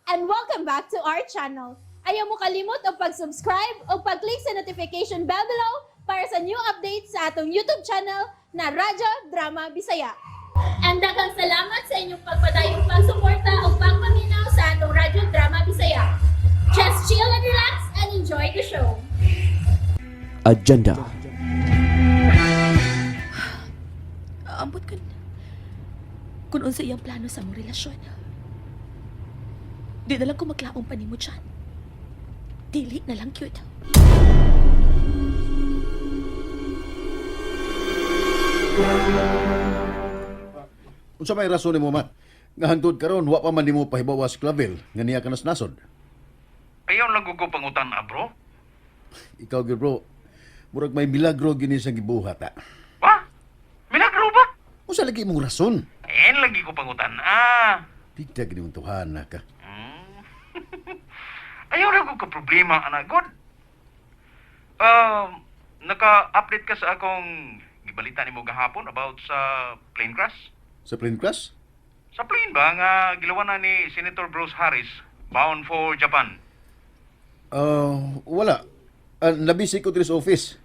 And welcome back to our channel. Ayaw mo kalimot og pag-subscribe o pag-click sa notification bell below para sa new updates sa atong YouTube channel na Radyo Drama Bisaya. And daghang salamat sa inyong pagpadayong pagsuporta o pagpaminaw sa atong Radyo Drama Bisaya. Just chill and relax and enjoy the show. Agenda. Ambot kun unsa iyang plano sa among relasyon. Di na lang ko maglaom pa nimo dyan. Dili na lang cute. Unsa may rason nimo, Mat? Nga hangtod karon wa pa man nimo pahibawa si Clavel nga niya kanas nasod. Ayaw lang ko pangutan na, bro. Ikaw gyud, bro. Murag may milagro gini sa gibuhat ha. Ba? Milagro ba? Unsa lagi imong rason? Ayan lagi ko pangutan. Ah, Bigta gini mong tuhan ka. Ayaw lang ko ka problema, anak. God. Naka-update ka sa akong gibalita nimo gahapon about sa plane crash? Sa plane crash? Sa plane ba nga gilawan na ni Senator Bruce Harris bound for Japan? Wala. Nabisi ko diri sa office.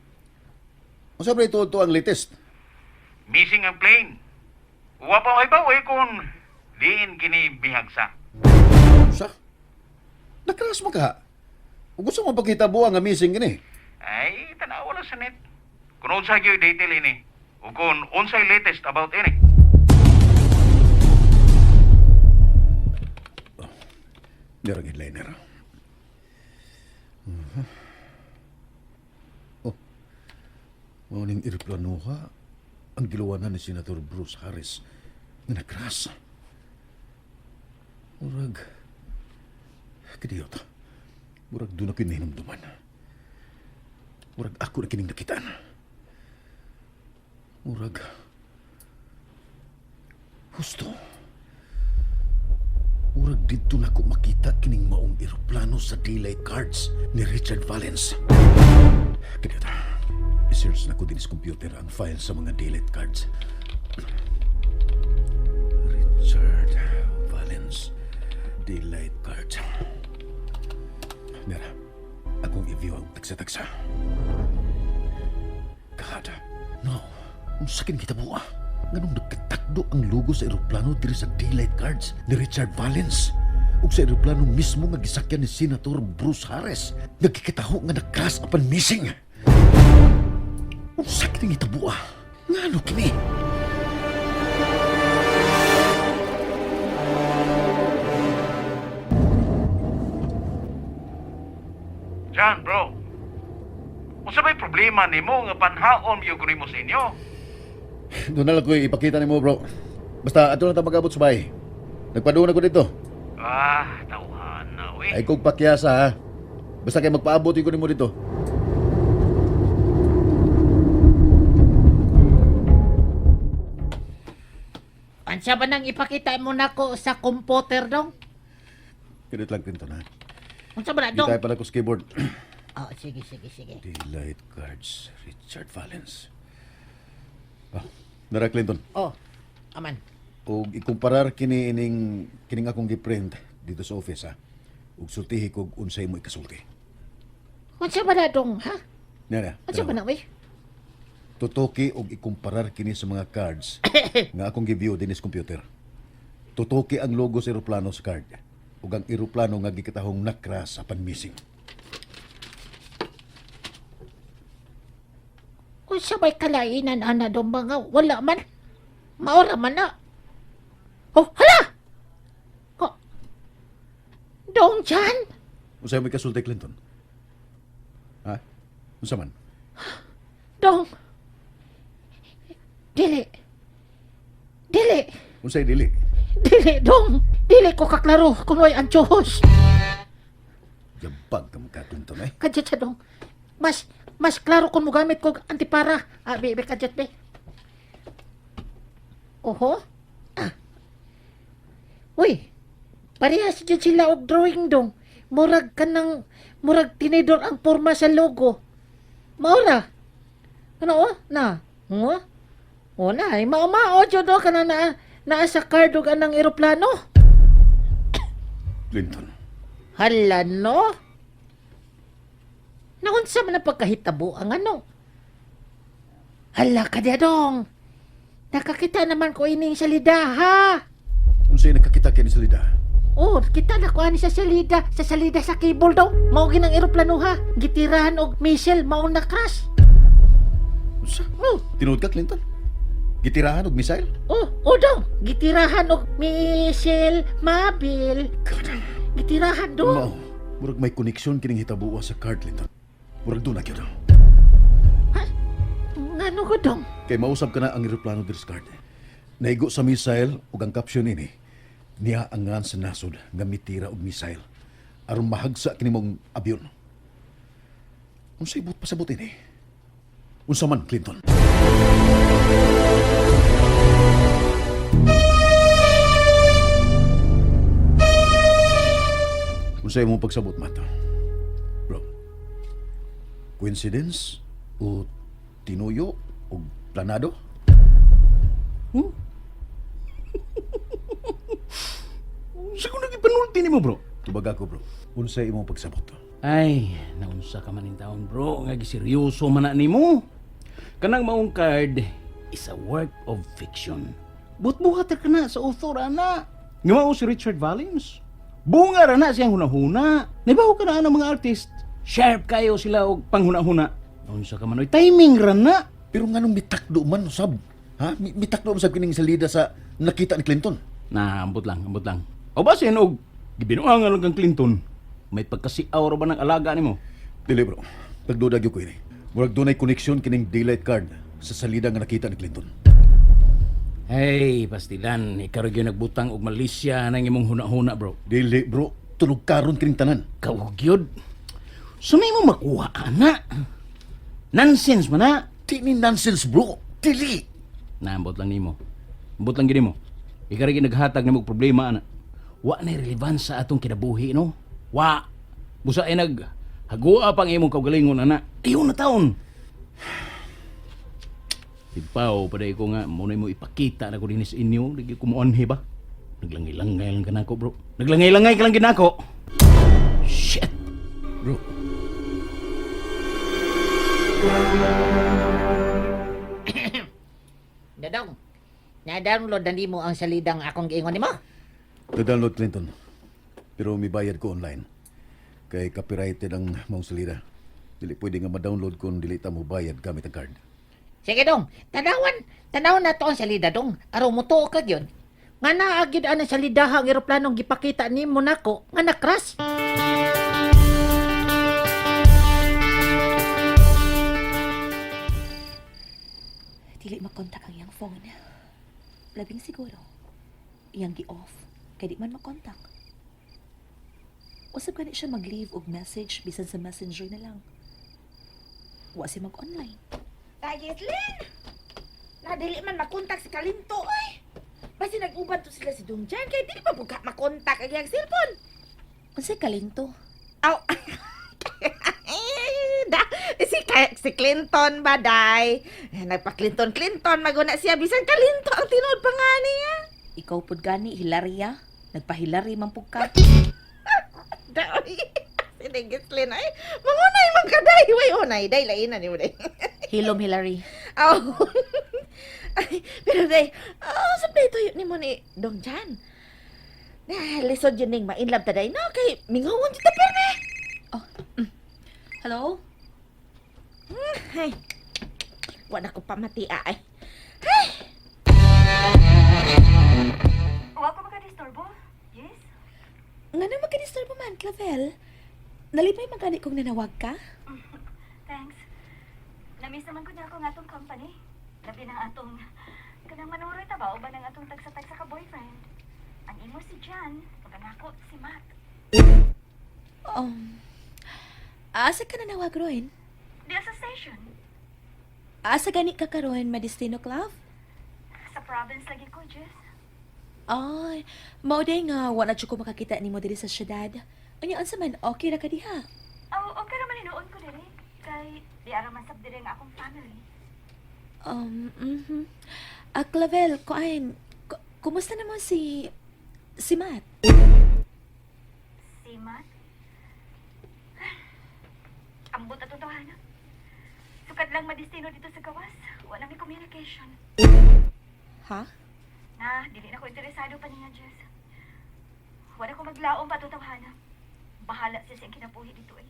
Unsa ba ito ang latest? Missing ang plane. Wa pa ay ba kung diin kini bihagsa. Unsa? Nakras mo ka. Ug gusto mo pakita buwa nga missing gini. Ay, tanawa lang sa net. Kung unsay gyud detail ini, o kung unsay latest about ini. Dira gid liner. Mhm. Oh. Mao ning eroplano ha. Ang giluwanan ni Senator Bruce Harris nga nag-crash. Murag kadiyot. Murag doon ako nahinumduman. Murag ako na kining nakitaan. Murag husto. Murag dito na ko makita kining maong eroplano sa daylight cards ni Richard Valens. Kadiyot. I-search na ko din sa computer ang file sa mga daylight cards. Richard Valens daylight cards. Nera, akong i-view ang tagsa-tagsa. God, no. Unsa kini kita buha? Nganong nagkatakdo ang logo sa eroplano diri sa daylight cards ni Richard Valens ug sa eroplano mismo nga gisakyan ni Senator Bruce Harris nagkikitaho nga nag-crash apan missing. Unsa kini gitabuha? Ngano kini? John, bro. Unsa may problema nimo nga panhaon gyud ko nimo sa inyo? Doon na lang ko ipakita nimo, bro. Basta ato na ta mag-abot sa bahay. Nagpaduon ako dito. Ah, tawhan na we. Ay kog pakyasa ha. Basta kay magpaabot ko nimo dito. Unsa ba nang ipakita mo nako sa computer dong? Kinit lang Clinton ha. Unsa ba na Di dong? tayo pala ko sa keyboard. Oh, sige sige sige. Daylight Cards, Richard Valens. Ah, Nara Clinton. Oh, aman. Og ikumparar kini ining kining akong giprint dito sa office ha. Ug sultihi kog unsay mo ikasulti. Unsa ba na dong ha? Nara. Unsa ba na we? Tutuki og ikumparar kini sa mga cards nga akong gi-view dinhi sa computer. Tutuki ang logo sa eroplano sa card ug ang eroplano nga gikatahong nakras apan missing. Unsa bay kalainan ana dong ba nga wala man? Maora man na. Oh, hala! Ko. Dong Chan? Unsay mo ikasulti, Clinton? Ha? Unsa man? Dong. Dili. Dili. Unsay dili? Dili dong. Dili ko kaklaro kung way ang tsuhos. Yabag ka mo ka, Clinton eh. Kadyat siya dong. Mas klaro kung mogamit kog antipara. Ah, be, be, kadyat, be. Oho? Ah. Uy, parehas dyan sila og drawing dong. Murag ka ng, murag tinidor ang forma sa logo. Maura. Ano oh? Na. Oh? O na, ay mao-mao jud oh kana naa naa sa card og anang eroplano. Clinton. Hala no? Naunsa man ang pagkahitabo ang ano? Hala ka diya dong. Nakakita naman ko ining salida ha. Unsay nakakita kini salida? Oh, kita na ko ani sa salida, sa salida sa cable daw. Mao ginang eroplano ha. Gitirahan og missile mao na crash. Unsa? Oh, Tinuod ka, Clinton? Gitirahan og missile? oh, oh dong. Gitirahan og missile, mabil. Gitirahan dong. Mao, murag may koneksyon kining hitabuo sa card, Clinton. Murag doon na gyud. Ngano ko dong? Kay mausab ka na ang eroplano diri sa card. Naigo sa missile ug ang caption ini niya ang ngan sa nasod nga mitira og missile aron mahagsa kini mong abyon. Unsay but pasabot ini? Unsa man, Clinton? Unsay imong pagsabot, Mato? Bro. Coincidence o tinuyo o planado? Sa kung nagipanulti nimo, bro. Tubag ako, bro. Unsay imong pagsabot? Ay, naunsa ka man ning taon, bro. Nga giseryoso man na nimo. Kanang maong card is a work of fiction. Buhat-buhat ra ka na sa author ana. Nga mao si Richard Valens. Bunga ra na siyang hunahuna. Naibaw ka na ang mga artist. Sharp kayo sila og panghunahuna. Naunsa ka man oy timing ra na. Pero nganong mitakdo man usab? Ha? Mitakdo man sab kining salida sa nakita ni Clinton. Na, ambot lang, ambot lang. O basin og gibinuangan lang kang Clinton. May pagkasiaw ra ba ng alaga nimo? Dili, bro. Pagduda gyud ko ini. Murag dunay koneksyon kining daylight card sa salida nga nakita ni Clinton. Hey, pastilan, ikaw ra gyud nagbutang og malisya nang imong huna-huna, bro. Dili, bro. Tulog karon kining tanan. Kaw gyud. Sumay mo makuha ana. Nonsense man na. Di ni nonsense, bro. Dili. Na, ambot lang nimo. Ambot lang gid nimo. Ikaw ra gyud naghatag nimo og problema ana. Wa na relevance sa atong kinabuhi, no? Wa. Busa ay nag hagua pang imong kaugalingon ana. Ayon na taon. Ipaw pa ko nga mo na mo ipakita na ko dinhi sa inyo, lagi ko moanhi ba? Naglangay-langay lang kanako, bro. Naglangay-langay ka lang ginako. Shit. Bro. Dadong. Na-download na nimo ang salidang akong giingon nimo. Na-download, Clinton. Pero mibayad ko online. Kay copyrighted ang maong salida. Dili pwede nga ma-download kung dili ta mo bayad gamit ang card. Sige dong, tanawan, tanawan na to ang salida dong. Araw mo tuo ka gyud. Nga naa gyud ang salida ang eroplanong gipakita nimo nako nga na-crash. Dili makontak ang iyang phone. Labing siguro. Iyang gi-off. Kay di man makontak. Usab gani siya mag-leave og message bisan sa Messenger na lang. Wa siya mag-online. Tagislin! Nadili man makontak si Kalinto ay. Basi nag-uban to sila si Dongjan kay dili pa buka makontak ang iyang cellphone. Unsay kalinto? Aw. Da, si Clinton ba day? Eh, nagpa Clinton Clinton maguna siya bisan Kalinto ang tinuod pa nga niya. Ikaw pud gani Hilaria. Nagpahilari man pud ka. Da, oy. Si Gislin ay mangunay man ka day. Way unay day lainan ni mo day. Hilom Hilary. Aw. Ay, pero day, oh, sa tuyo ni mo ni Dongjan. Na, lisod yun ning mainlove ta day, no? Kay mingawon jud ta perme. Hello? Ay, wala ko pamatia ay. Wa ko makadisturbo? Yes? Ngano magka-disturbo man, Clavel? Nalipay man gani kong nanawag ka? Thanks. Namiss naman ko na ako ng atong company. Labi na ang atong kanang manuroy ta ba o ba ng atong tagsa-tagsa ka boyfriend. Ang imo si Jan, ug ang ako si Matt. Asa ka nanawag ron? Diya sa station. Asa gani ka karon, Madistino Clav? Sa province lagi ko, Jess. Ay, mao day nga wala jud ko makakita nimo diri sa syudad. Unya unsa man okay ra ka diha? Aw, okay naman hinuon ko diri. Kay di ara man sab diri ang akong family. Ah, Clavel, kuan, kumusta naman si Matt? Simat. Ambot atong tawhana. Sukad lang madistino dito sa gawas. Wala may communication. Ha? Na, dili na ko interesado pa niya, Jess. Wala ko maglaom pa tawhana. Bahala siya siyang kinabuhi dito eh.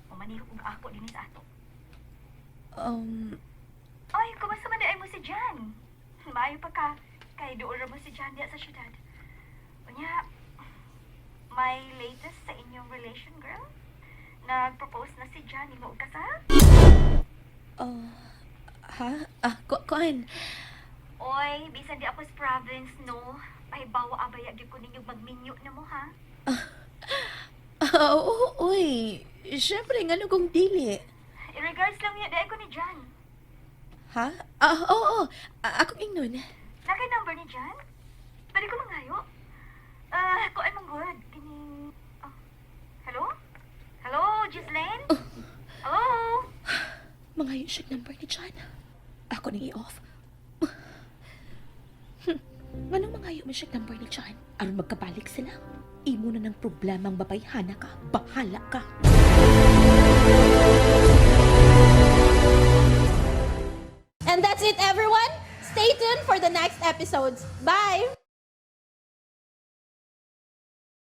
Mamaniho kung ako din sa ato. Ay, kumusta man mo si Jan? Maayo pa ka. Kay doon ra mo si Jan diya sa syudad. Unya, may latest sa inyong relation, girl? Nag-propose na si Jan, imo og kasal? Oh, ha? Ah, kuan. Oy, bisan di ako sa province, no? Pahibawa abaya gyud ko ninyo magminyo na mo, ha? Ah, oo, uy. Siyempre, ngano kung dili. In regards lang niya, dahil ko ni Jan. Ha? Ah, oo, oo. Ah, akong ingnon. Nakay number ni Jan? Pwede ko mangayo? Ah, kuan mong good. Kining... Oh. Hello? Hello, Ghislaine? Hello? Mangayo siya number ni John. Ako nang i-off. Nganong mangayo man siya number ni John? Aron magkabalik sila. Imo na ng problemang babayhana ka. Bahala ka. And that's it, everyone. Stay tuned for the next episodes. Bye!